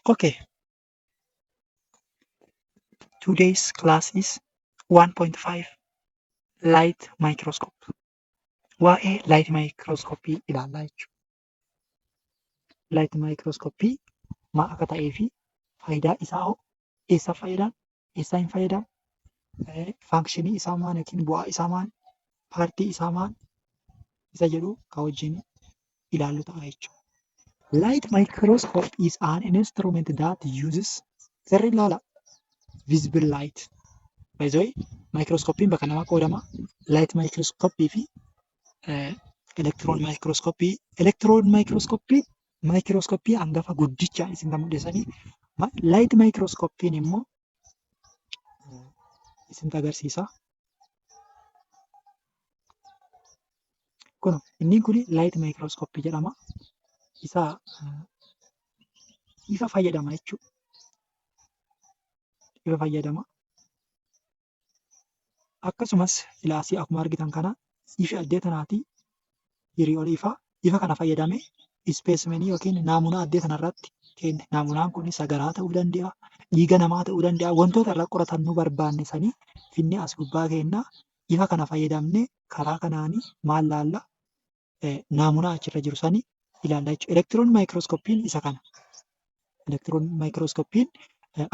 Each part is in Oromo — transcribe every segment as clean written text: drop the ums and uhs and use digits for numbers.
Okay. Today's class is 1.5 light microscope. Waa'ee light microscopy ilaallaa jechuudha. Light microscopy maal akka ta'ee fi faayidaa isaa hoo eessa fayyada? Eessa hin fayyadamu? Faankishinii isaa maal yookiin bu'aa isaa maal? Paartii isaa maal? Isa jedhu kan wajjin ilaallu ta'a jechuudha. Light microscope is an instrument that uses sirri ilaala visible light. By the way, microscopiin bakka lama qoodama. Light microscopy fi electron microscopy. Electron microscopy microscopy hangafa guddicha isin kan mul'isanii. Light microscopiin immoo isin agarsiisa. Kun inni kun light microscopy jedhama. Isa ifa fayyadama jechuudha. Ifa fayyadama. Akkasumas ilaasii akkuma argitan kana ifi addee tanaati hirii ol ifa. Ifa kana fayyadamee ispeesimenii yookiin naamunaa addee kanarratti kenne. Naamunaan kun sagaraa ta'uu danda'a, dhiiga namaa ta'uu danda'a. Wantoota irraa qoratannu barbaanne sanii finnee as gubbaa keenna. Ifa kana fayyadamnee karaa kanaanii maal laalla? Naamunaa achirra jiru sanii ilaalla jechuudha. Elektiroon maayikirooskooppiin isa kana. Elektiroon maayikirooskooppiin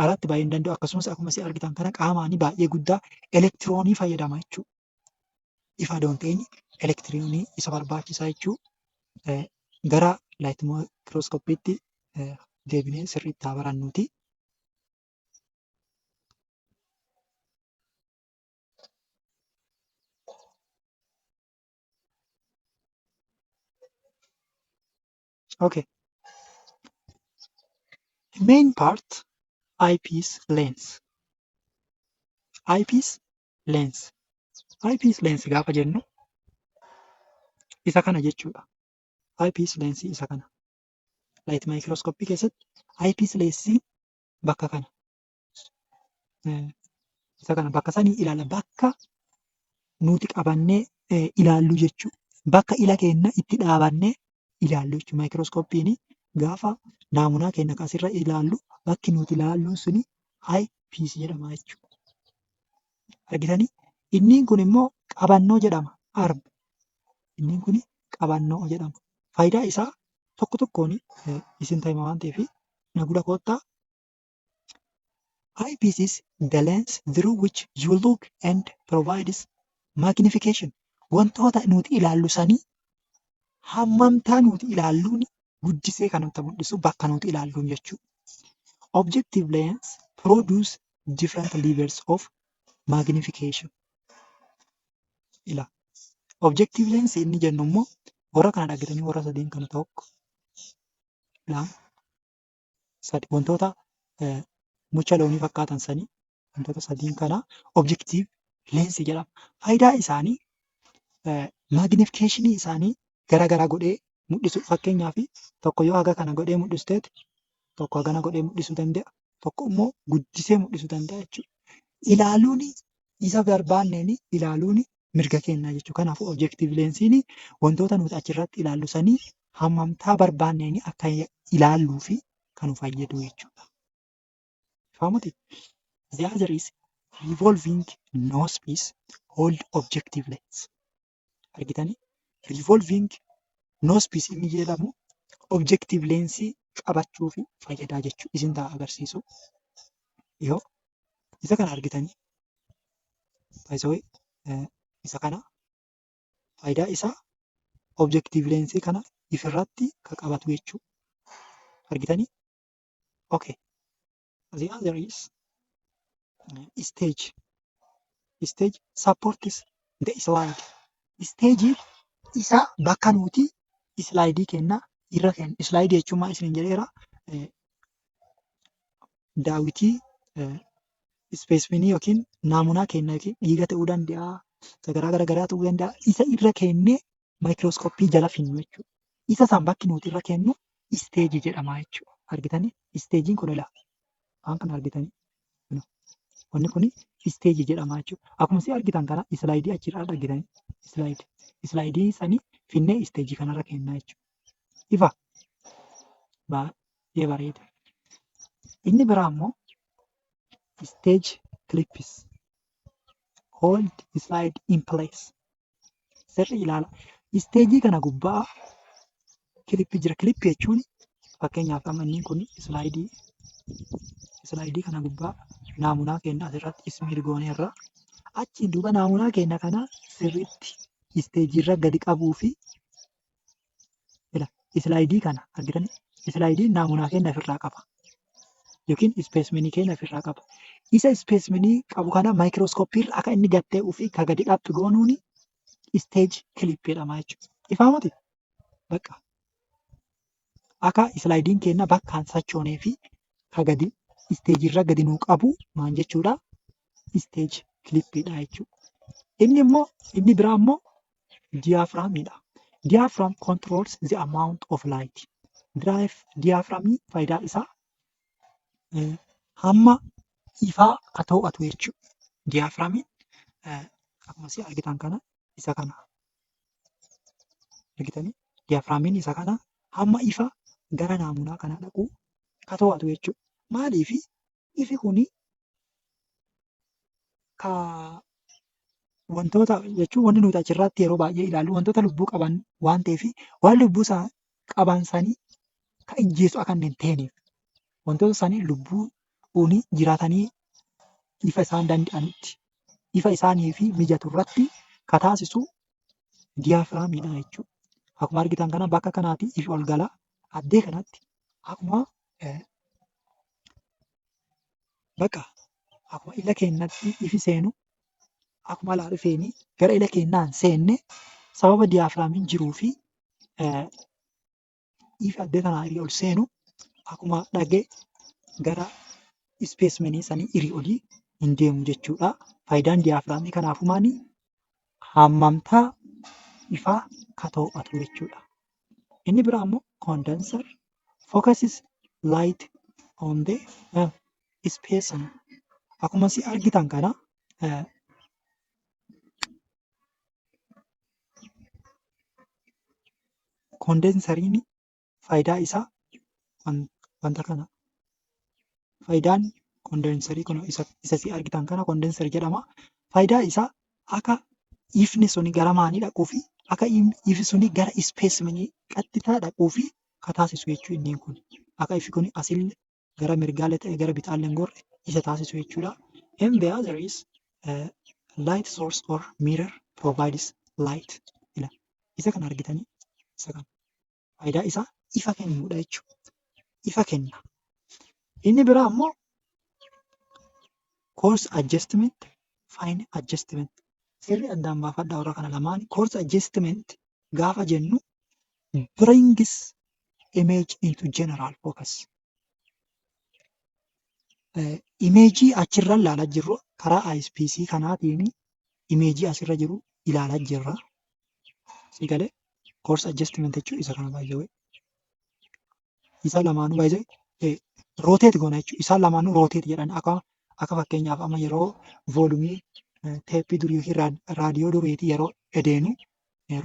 alatti baay'ee hin danda'u. Akkasumas akkuma isin argitan kana qaamaanii baay'ee guddaa elektiroonii fayyadama jechuudha. Ifa aduun ta'in elektiroonii isa barbaachisaa jechuudha. Gara laayit maayikirooskooppiitti deebinee sirriitti haa barannuuti. Okay. The main part eyepiece lens. Eyepiece lens. Eyepiece lens gaafa jennu isa kana jechuudha. Eyepiece lens isa kana. Light microscopy keessatti eyepiece lens bakka kana. Isa kana bakka sanii ilaalla. Bakka nuti qabannee ilaallu jechuudha. Bakka ila keenya itti dhaabannee ilaallu jechuudha. Maayikirooskooppiin gaafa naamunaa keenya asirra ilaallu bakki nuti ilaallu suni eyepiece jedhama jechuudha. Argitanii? Inni kun immoo qabannoo jedhama. Arm. Inni kun qabannoo jedhama. Faayidaa isaa tokko tokkoon isin hima waan ta'eef na gula koottaa. Eyepiece is the lens through which you look and provides magnification. Wantoota nuti ilaallu sanii hammamtaa nuti ilaalluun guddisee kan nutti mul'isu bakka nuti ilaalluun jechuudha. Objective lens produce different levels of magnification. Ila. Objective lens inni jennu immoo warra kana dhaggatanii warra sadiin kana tokko, lama, sadi wantoota mucha loonii fakkaatan sanii wantoota sadiin kana objective lens jedhama. Faayidaa isaanii magnification isaanii gara gara godhee mul'isu. Fakkeenyaaf tokko yoo haga kana godhee mul'isu ta'e tokko hagana godhee mul'isuu danda'a. Tokko immoo guddisee mul'isuu danda'a jechuudha. Ilaaluun isa barbaanneen ilaaluun mirga keenya jechuudha. Kanaafuu objective lensiin wantoota nuti achirratti ilaallu sanii hammamtaa barbaanneen akka ilaalluu fi kan nu fayyadu jechuudha. Faamuti? The other is revolving nosepiece hold objective lens. Argitanii? Revolving nosepiece inni jedhamu objective lensii qabachuu fi fayyadaa jechuudha. Isin ta'a agarsiisu. Yoo isa kana argitanii by the way isa kana faayidaa isaa objective lensii kana ifirratti kan qabatu jechuudha. Argitanii? Okay. The other is stage. Stage supports the slide. Stage isa bakka nuti slaayidii keenya irra keenya. Slaayidii jechuun maal isiniin jedheera? Daawwitii ispeesimenii yookiin naamunaa keenya yookiin dhiiga ta'uu danda'a, sagaraa garaagaraa ta'uu danda'a. Isa irra keennee maayikirooskooppii jala finnu jechuudha. Isa san bakki nuti irra keennu isteejii jedhama jechuudha. Argitanii? Isteejiin kun ilaa waan kana argitanii? Wanni kun isteejii jedhama jechuudha. Akkuma isin argitan kana islaayidii achirraa argitanii? Islaayidii. Islaayidii sanii finnee isteejii kanarra keennaa jechuudha. Ifa? Baay'ee bareeda. Inni biraa immoo stage clips hold slide in place. Sirrii ilaala. Stage kana gubbaa clip jira. Clip jechuun fakkeenyaaf amma inni kun slide kana gubbaa naamunaa keenya asirratti smear gooneerra. Achiin duuba naamunaa keenya kana sirriitti stage irra gadi qabuu fi slide kana argitanii, slideiin naamunaa keenya ofirraa qaba. Yookiin specimenii keenya ofirraa qaba. Isa specimenii qabu kana maayikirooskooppii irra akka inni gad ta'uu fi ka gadi qabdu goonuuni stage clip jedhama jechuudha. Ifaa miti? Bakka akka slideiin keenya bakka hin sochoonee fi ka gadi stage irra gadi nuu qabu maal jechuudha? Stage clippiidha jechuudha. Inni immoo inni biraa immoo diaphragmiidha. Diaphragm controls the amount of light. Diaphragmii faayidaan isaa hamma ifaa ka to'atu jechuudha. Diaphragmiin akkuma isin argitan kana isa kana argitanii, diaphragmiin isa kana hamma ifa gara naamunaa kanaa dhaqu ka to'atu jechuudha. Maaliifi ifi kuni ka wantoota jechuun wanni nuti achirratti yeroo baay'ee ilaallu wantoota lubbuu qaban waan ta'eef, waan lubbuu qaban sanii kan ijjeesu akka hin teenyeef, wantoota sanii lubbuun jiraatanii ifa isaan danda'anitti, ifa isaanii fi mijatu irratti ka taasisu diaphragmiidha jechuudha. Akkuma argitan kana bakka kanaatti ifi ol gala. Addee kanatti akkuma bakka akkuma ija keenyatti ifi seenu, akkuma alaa dhufeeni gara ija keenyaa hin seenne, sababa diaphragmiin jiruu fi ifi addee kanaa ol seenu akkuma dhagee gara specimenii sanii irii olii hin deemu jechuudha. Faayidaan diaphragmii kanaafuu maali? Hammamtaa ifaa ka to'atu jechuudha. Inni biraa immoo condenser focuses light on the specimen. Akkuma isin argitan kana condenseriin faayidaa isaa wanta kana. Faayidaan condenserii kun isa isin argitan kana condenser jedhama. Faayidaa isaa akka ifni suni gara maanii dhaquu fi akka ifi suni gara specimenii qaxxitaa dhaquu fi ka taasisu jechuudha inni kun. Akka ifi kun asillee gara mirgaallee ta'e gara bitaallee hin gorre isa taasisu jechuudha. And the other is light source or mirror provides light. Isa kana argitanii, isa kana. Faayidaa isaa ifa kennuudha jechuudha. Ifa kenna. Inni biraa immoo coarse adjustment, fine adjustment. Sirri addaan baafadhaa warra kana lamaan. Coarse adjustment gaafa jennu brings image into general focus. Imageii achirra ilaalaa jirru karaa eyepiece kanaatiin imageii asirra jiru ilaalaa jirra. Si galee? Coarse adjustment jechuun isa kana baay'ee. Isa lamaanuu baay'ee rotate goona jechuudha. Isaan lamaanuu rotate jedhan. Akka fakkeenyaaf amma yeroo volumeii teeppii durii yookiin raadiyoo duriitii yeroo edeenu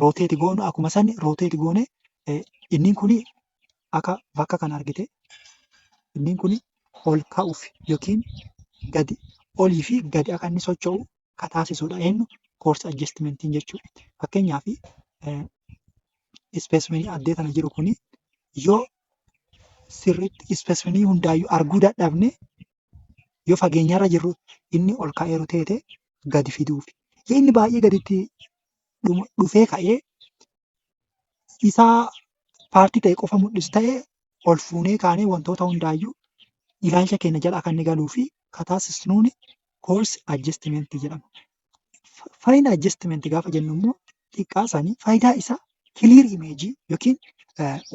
rotate goonu, akkuma sani rotate goone, inni kuni akka bakka kana argite inni kuni ol ka'uuf yookiin gadi olii fi gadi akka inni socho'u ka taasisudha. Eenyu? Coarse adjustmentiin jechuudha. Fakkeenyaaf specimenii addee tana jiru kuni yoo sirriitti specimenii hundaayyuu arguu dadhabne, yoo fageenyarra jirru inni ol ka'eeru teete gadi fiduufi. Yoo inni baay'ee gaditti dhufee ka'ee isaa partii ta'e qofa mul'isu ta'e, ol fuunee kaanee wantoota hundaayyuu ilaalcha keenya jala akka inni galuu fi ka taasisnuuni coarse adjustment jedhama. Fine adjustment gaafa jennu immoo xiqqaa sanii faayidaa isaa clear image yookiin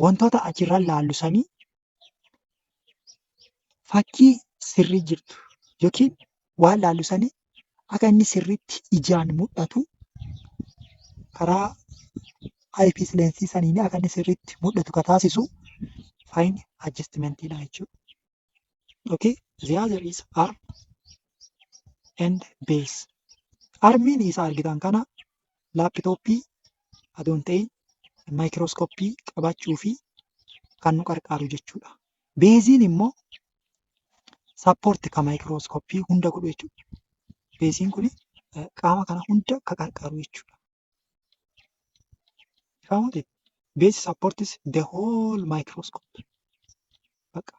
wantoota achirra laallu sanii fakkii sirrii jirtu yookiin waan laallu sanii akka inni sirriitti ijaan mul'atu, karaa eyepiece lensii saniin akka inni sirriitti mul'atu ka taasisu fine adjustmentidha jechuudha. Okay, the other is arm and base. Armiin isa argitan kana laapitooppii adoo hin ta'in maayikirooskooppii qabachuu fi kan nu qarqaaru jechuudha. Baseiin immoo Support ka maayikirooskooppii hunda godhu jechuudha. Baseiin kun qaama kana hunda ka qarqaaru jechuudha. Ifaa? Base supports the whole microscope. Bakka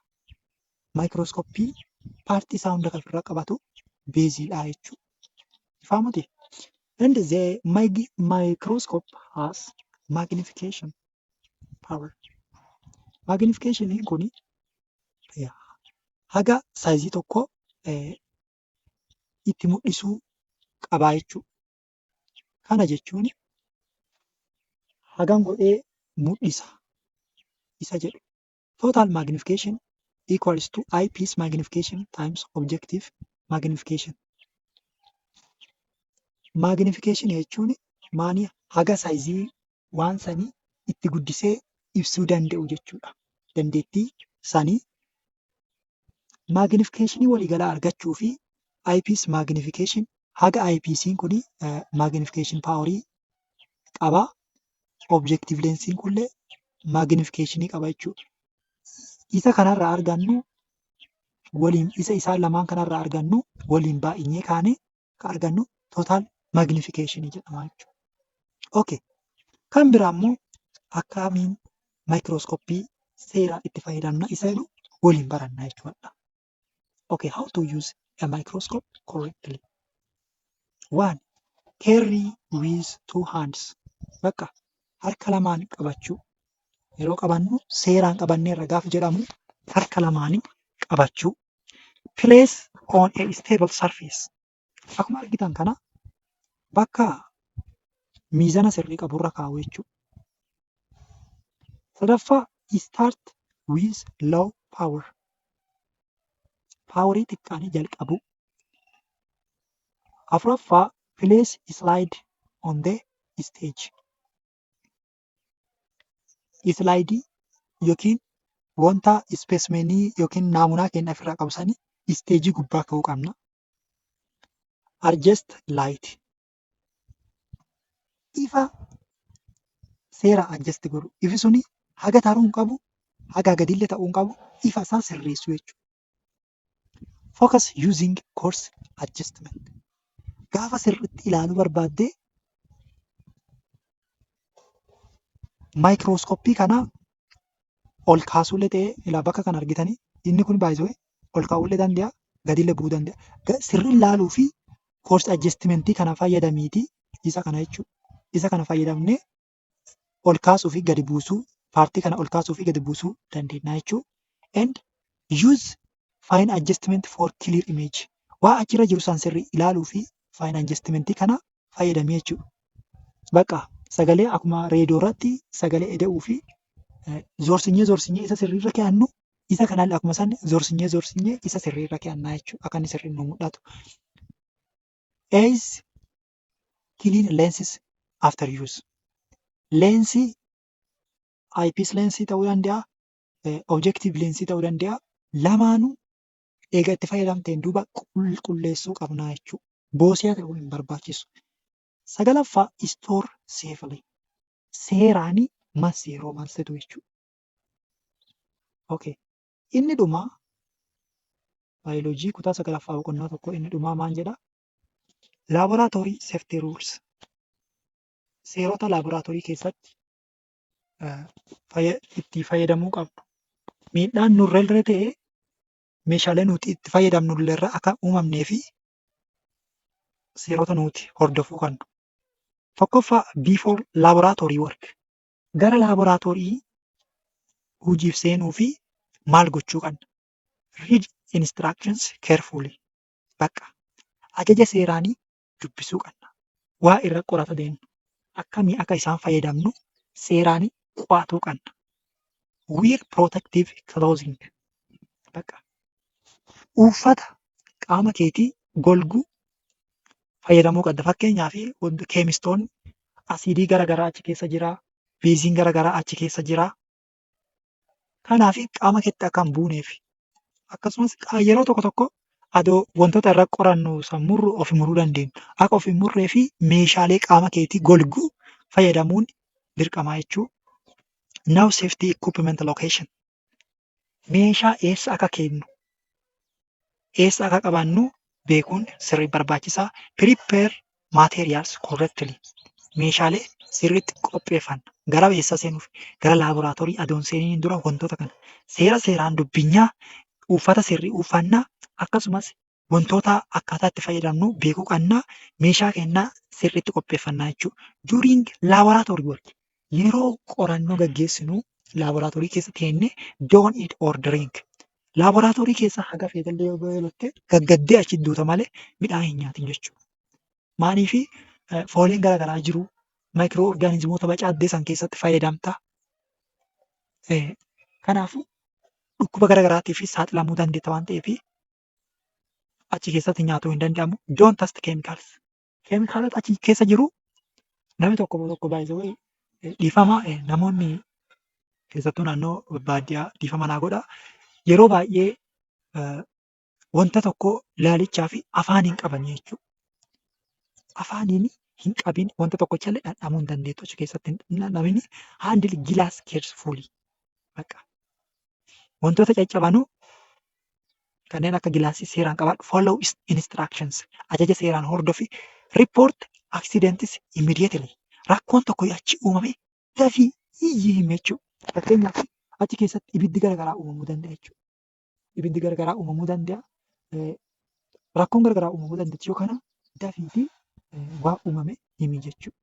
maayikirooskooppii partii isaa hunda kan ofirraa qabatu baseiidha jechuudha. Ifaa miti? And the microscope has magnification power. Magnification kun haga sizeii tokko itti mul'isuu qabaa jechuudha. Kana jechuun hagam godhee mul'isa isa jedhu. Total magnification equals to eyepiece magnification times objective magnification. Magnification jechuun maani? Haga sizeii waan sanii itti guddisee ibsuu danda'u jechuudha. Dandeettii sanii magnificationii waliigalaa argachuu fi eyepiece magnification, haga eyepieceiin kun magnification powerii qaba. Objective lensiin kunillee magnificationii qaba jechuudha. Isa kanarraa argannu waliin, isa isaan lamaan kanarraa argannu waliin baay'inee kaanee kan argannu total magnificationii jedhama jechuudha. Okay. Kan biraa immoo akkamiin maayikirooskooppii seeraan itti fayyadamna isa jedhu waliin baranna jechuudha. Okay, how to use a microscope correctly. One, carry with two hands. Bakka harka lamaan qabachuu. Yeroo qabannu seeraan qabanneerra gaafa jedhamu harka lamaanii qabachuu. Place on a stable surface. Akkuma argitan kana bakka miizana sirrii qaburra kaa'u jechuudha. Sadaffaa, start with low power. Powerii xiqqaan jalqabuu. Afuraffaa, place slide on the stage. Slideii yookiin wanta specimenii yookiin naamunaa keenya ofirraa qabu sanii stageii gubbaa kaa'uu qabna. Adjust light. Ifa seera adjust godhu. Ifi suni haga taruu hin qabu, haga gadillee ta'uu hin qabu. Ifa isaa sirreessuu jechuudha. Focus using coarse adjustment. Gaafa sirriitti ilaaluu barbaaddee maayikirooskooppii kana ol kaasuullee ta'ee, ilaa bakka kana argitanii, inni kun baay'isee ol kaa'uullee danda'a, gadillee bu'uu danda'a. Sirrii ilaaluu fi coarse adjustmentii kana fayyadamiitii isa kana jechuudha. Isa kana fayyadamnee ol kaasuu fi gadi buusuu, partii kana ol kaasuu fi gadi buusuu dandeenya jechuudha. And use fine adjustment for clear image. Waa achirra jiru san sirrii ilaaluu fi fine adjustmentii kana fayyadamee jechuudha. Bakka sagalee akkuma reediyoo irratti sagalee eda'uu fi zoorsinyee zoorsinyee isa sirriirra kaa'annu, isa kanallee akkuma san zoorsinyee zoorsinyee isa sirriirra kaa'annaa jechuudha. Akka inni sirriin nu mul'atu. Eighth, clean lenses after use. Leensii eyepiece leensii ta'uu danda'a, objective leensii ta'uu danda'a. Lamaanuu eega itti fayyadamteen duuba qulqulleessuu qabnaa jechuudha. Boosiyaa ta'uu hin barbaachisu. Sagalaffaa, store safely. Seeraanii mansi yeroo mansitu jechuudha. Okay. Inni dhumaa baayoloojii kutaa sagalaffaa boqonnaa 1 inni dhumaa maal jedhaa? Laboratory safety rules. Seerota laaboraatoorii keessatti itti fayyadamuu qabnu. Miidhaan nurra illee ta'e meeshaalee nuti itti fayyadamnu irra akka hin uumamnee fi seerota nuti hordofuu qabnu. Tokkoffaa, before laboratory work. Gara laaboraatoorii hojiif seenuu fi maal gochuu qabna? Read instructions carefully. Bakka ajaja seeraanii dubbisuu qabna. Waa irra qorata deemnu. Akkamii akka isaan fayyadamnu seeraan qo'atuu qabna. Wear protective clothing. Bakka uffata qaama keetii golguu fayyadamuu qabda. Fakkeenyaaf, chemistoonni asiidii garaagaraa achi keessa jira, baseiin garaagaraa achi keessa jira. Kanaaf qaama keetti akka hin buuneef, akkasumas yeroo tokko tokko adoo wantoota irra qorannu san murru of muruu dandeenya. Akka of hin murree fi meeshaalee qaama keetii golguu fayyadamuun dirqama jechuudha. Know safety equipment location. Meeshaa eessa akka keenyu Eessa akka qabannu beekuun sirrii barbaachisaa. Prepare materials correctly. Meeshaalee sirriitti qopheeffanna. Gara eessa seenuuf? Gara laaboraatoorii adoon seeniin dura wantoota kana seera seeraan dubbinyaa, uffata sirrii uffannaa, akkasumas wantoota akkaataa itti fayyadamnu beekuu qabna. Meeshaa keenya sirriitti qopheeffannaa jechuudha. During laboratory work, yeroo qorannoo gaggeessinu laaboraatoorii keessa teennee, don't eat or drink. Laaboraatoorii keessa haga feetellee yoo beelofte gaggaddee achi duuta malee midhaan hin nyaatin jechuudha. Maaliifi? Fooliin garaagaraa jiru, maayikiroo orgaanizimoota bacaaddee san keessatti fayyadamta. Kanaafuu dhukkuba garaagaraatiif saaxilamuu dandeetta waan ta'eef achi keessatti nyaatuu hin danda'amu. Don't touch chemicals. Keemikaalota achi keessa jiru namni tokko tokko baay'isee, dhiifama, namoonni keessattuu naannoo baadiyyaa dhiifama naa godha. Yeroo baay'ee wanta tokko laalichaa fi afaan hin qaban jechuudha. Afaaniin hin qabin, wanta tokkochallee dhandhamuu hin dandeettu, achi keessatti hin dhandhamin. Handle glass carefully. Bakka wantoota caccabanuu kanneen akka gilaasii seeraan qabadhu. Follow instructions. Ajaja seeraan hordofi. Report accidents immediately. Rakkoon tokko yoo achi uumame dafii iyyii himi jechuudha. Fakkeenyaaf, achi keessatti ibiddi garaagaraa uumamuu danda'a jechuudha. Ibiddi garaagaraa uumamuu danda'a. Rakkoon garaagaraa uumamuu danda'a. Yoo kana dafiitii waa uumame himi jechuudha.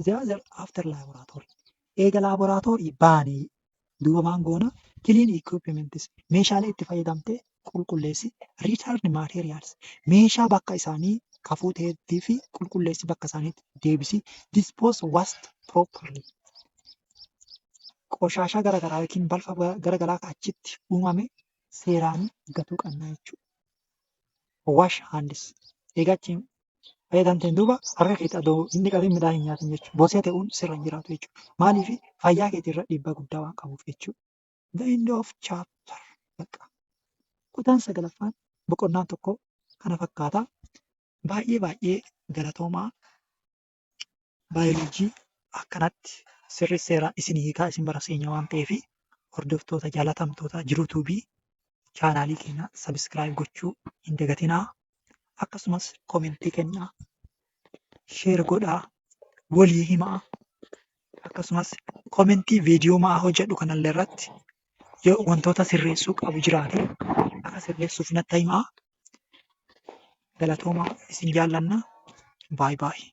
The other, after laboratory. Eega laaboraatoorii baanii duuba maan goona? Clean equipments. Meeshaalee itti fayyadamtee qulqulleessi. Return materials. Meeshaa bakka isaanii kafuuteetii fi qulqulleessi, bakka isaaniitti deebisi. Dispose waste properly. Qoshaashaa garaagaraa yookiin balfa garaagaraa achitti uumame seeraan gatuu qabna jechuudha. Wash hands. Egaa achiin fayyadamteen duuba harka keetti adoo hin dhiqatin midhaan hin nyaatin jechuudha. Bosee ta'uun sirra hin jiraatu jechuudha. Maaliif? Fayyaa keetii dhiibbaa guddaa waan qabuuf jechuudha. The end of chapter. Bakka. Kutaan sagalaffaan boqonnaan tokko kana fakkaata. Baay'ee baay'ee galatoomaa. Baayoloojii akkanatti sirri seeraan isin hiikaa isin barsiisna waan ta'eef, hordoftoota jaalatamtoota Jiruu Tuubii, chaanaalii keenya subscribe gochuu hin dagatinaa. Akkasumas koomentii kennaa, share godhaa, walii himaa. Akkasumas koomentii viidiyoo maa hojjedhu kanallee irratti yoo wantoota sirreessuu qabu jiraate akka sirreessuuf natti himaa. Galatoomaa, isin jaallanna. Baay'ee baay'ee.